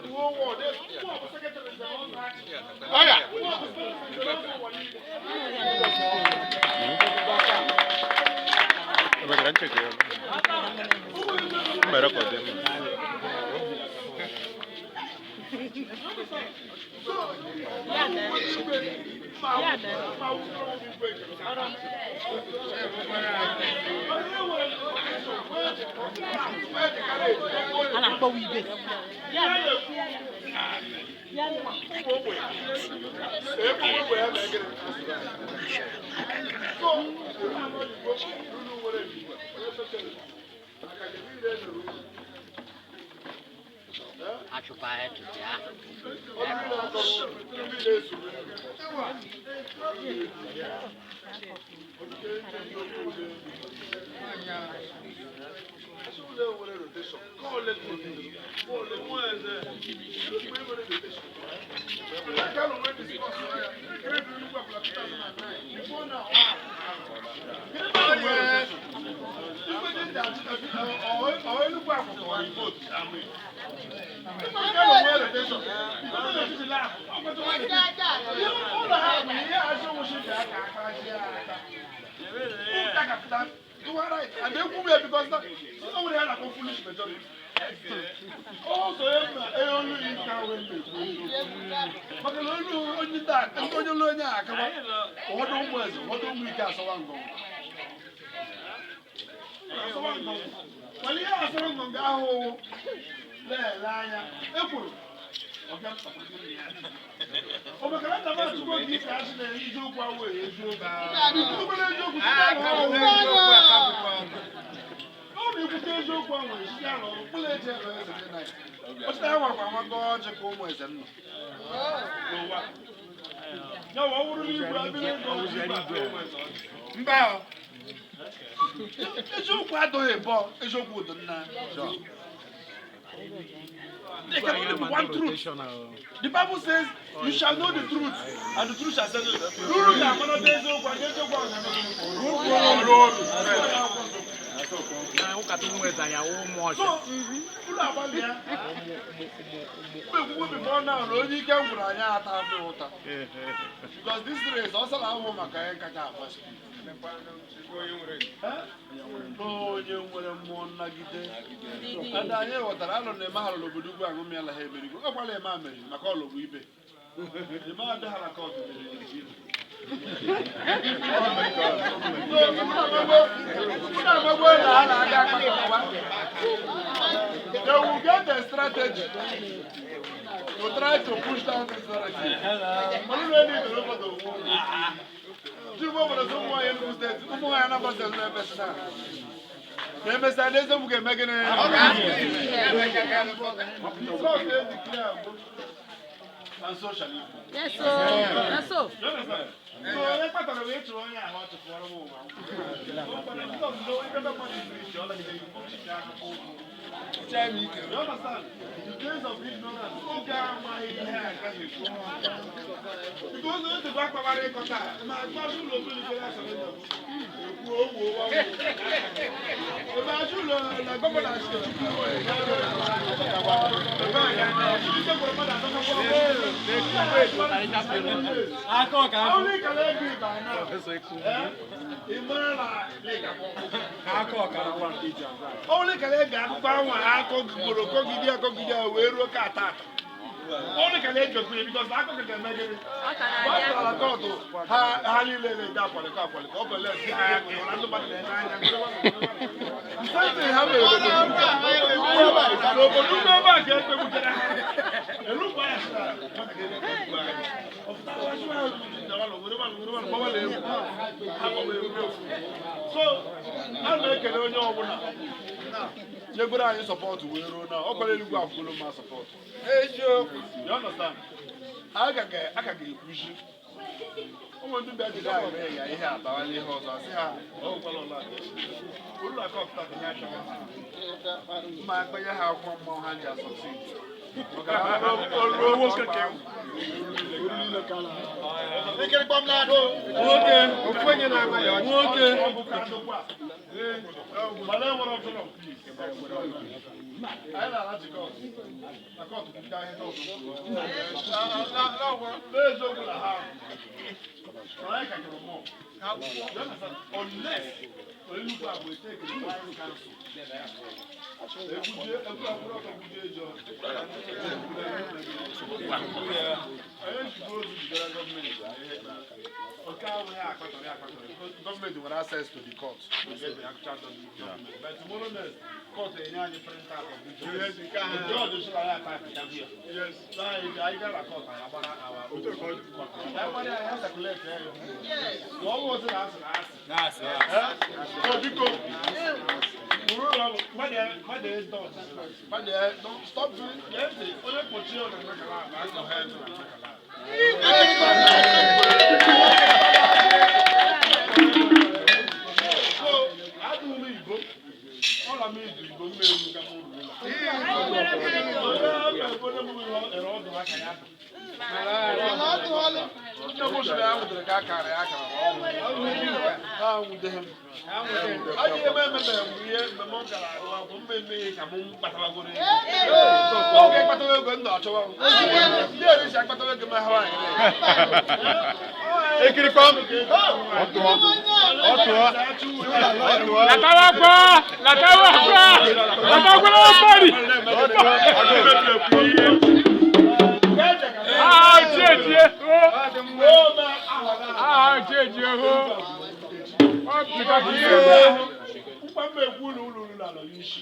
the whole world. Ọya. Emekara ncheke ya. Mma record ya. A na-akpọwa ibe. Achụkwa etutu ahụ. Maka na olu onye taa ndị onye olu onye a akaba ụfọdụ ụmụ eze, ụfọdụ ụmụ ike asọwa ngọngọ. Asọwa ngọngọ. Mana ihe asọrọ ngọngọ ahụ wụ na-ele anya ekwuru ọbịa mkpagide nne ya. Ọ maka na nna m achụkwa oge isi asị na eziokwu awụ eziokwu. Ikwukwere eziokwu site n'ọrụ. Ọ na-ekwute eziokwu ahụ esite n'ọrụ mkpụrụ eji ere eze dị na ya. Ọchịta ya nwakwa nwakọ ọjị ka ụmụ eze nọ. N'ụwa. Ya wa ọ bụrụ n'igwe abịrị ego ọjị igwe abịa ụmụ eze ọjị. Mba o. Eziokwu adịghị bọ, eziokwu dị nna. There can only be one truth. The Bible says, "You shall know the truth, and the truth shall set you free." Uru ga-amara bụ eziokwu, and eziokwu ahụ ga-eme gị uru olu. So, unu agbalịa. Mgbe ekwukwe before now na onye ike gwụrụ anyị ata afọ ụta. Because this race, ọ sara ahụ maka ya kacha agba speed. Onye nwere mmụọ nnagide. Ada anyị ghọtara alụ na eme ha lụrụ obodo ugwu aṅụ mịala ha emerigo. Ọ kwala eme meriri maka ọlụ bụ ibe. Eme abịaghara ka ọ meriri ibe. They will get a strategy to try to push down this narrative. Mana ụlọ elu idoro obodo ugwu. Ndị Igbo obodo sị ụmụ nwaanyị Enugu steeti, ụmụ nwaanyị Anambra steeti na-emesi na. Ma emesịa n'eze m ga-eme gịnị? Sọọsụ ezi clear mbụ. And social evil. Yes, o. Yes, o. You understand? So onye kpatara wee chụrụ onye ahụ ọ chụpụrụ m ụwa. You understand? The days of ignorance, oge amaghị ihe a gaghị ekwu. Because onye dịkwa akpabara ịkọta, ma akpasị ụlọ obere ikpe ya sọrọ ịdọ. Ekwu owu owu owu. Ebe ajụ ụlọ na gọvanọ asị Chukwu iwe ya ebe a ya na Chukwu gwara mmadụ atọ Only can I be by now. Eh? Ị mara na only can I be akụkọ anwa akọgidoro kọgide akọgide a wee ruo ka ata ata. Only can I be because akụkọ ga-eme gịnị? Ọ ka na-abịa. Gbasara kọtụ ha ha niile na-ede akwalikọ akwalikọ ọ bụ lesi ha ya na ndị mmadụ na-ene anya. Same thing ha mere n'obodo ugwu ebe a ka ekpegbutere ha. Elu mgbe ya sịra, "Mmadụ ga-eme ka egwu anyị." Ọ pụtara, "Wá sí wá, gbawa na egwu." Ha gbawa egwu. So, a na-ekele onye ọbụla nyegoro anyị support wee ruo na ọ kwara Enugu afụgolo ma support. Eziokwu. You understand? A ka ga-ekwuzi. Ụmụ ndị bịa jide anyị mee ya ihe abawala ihe ọzọ asị ha "Ọ gwụkwala ụlọ akụ." Ụlọ akụ ọpụta dị ya achọghị ha. Mma akpanye ha akwụkwọ mmụọ ha ji asọsidi. Maka na o ruo nwoke ka Nwoke, ofu onye na-ama ya ọchị. Nwoke. Mana enwere option of peace. Anyị na-alachi court. Na court kwupụta ihe n'ọzọ. N'eziokwu na ha. Na anyị ka chọrọ more. You understand? Unless Onyenukwu a bụ take the wise counsel. Ekwuje, ekwu akwụrụ ọtọ kwuje ejọ. Onye njikwa ozi zigara gọọmenti ihe oke ahụ ya akpatara ya akpatara. Gọọmenti nwere access to the court to get the actual document. But tomorrow next, court enye anyị print out of the judge. The judge sị anyị type ya here. Yes. So anyị anyị gara court, anyị agbara our own. Anyị gbara ya, ya circulate ya. Na ọ bụ otu na asị na asị. So biko, buru ụlọ mmadụ ya, mmadụ ya dọt. Mmadụ ya, don't stop doing. Gee ntị, onye kpochie ọ na-eme kala akpa, asị ha eze na-eme kala akpa. So, adụghị m igbo, ọla m idu igbo m eru ka m ruru ụlọ. Onye ebe onye mụ ere ọdụ aka ya dụ. Nne m sịrị ya nwụdere ka akara ya akara ha nwudeghị m. Adịghị eme emebeghị m ihe mgbe m gara agụ akwụkwọ mmemme ihe ka m kpatabagoro ego. Oge kpatara ego m na-achọwa m. Ndị erisi akpatara ego m ha nwaanyị. Ekirikọm. Ọtụọ. Ọtụọ. Ọtụọ. Latawakwa! Latawakwa! Latawakwa lọ́wọ́. Ah, tie tie o. Ah, tie tie o. Ọ pịka kìí. Mkpa m ekwu ụlọ ụlọ ụlọ ala ya isi.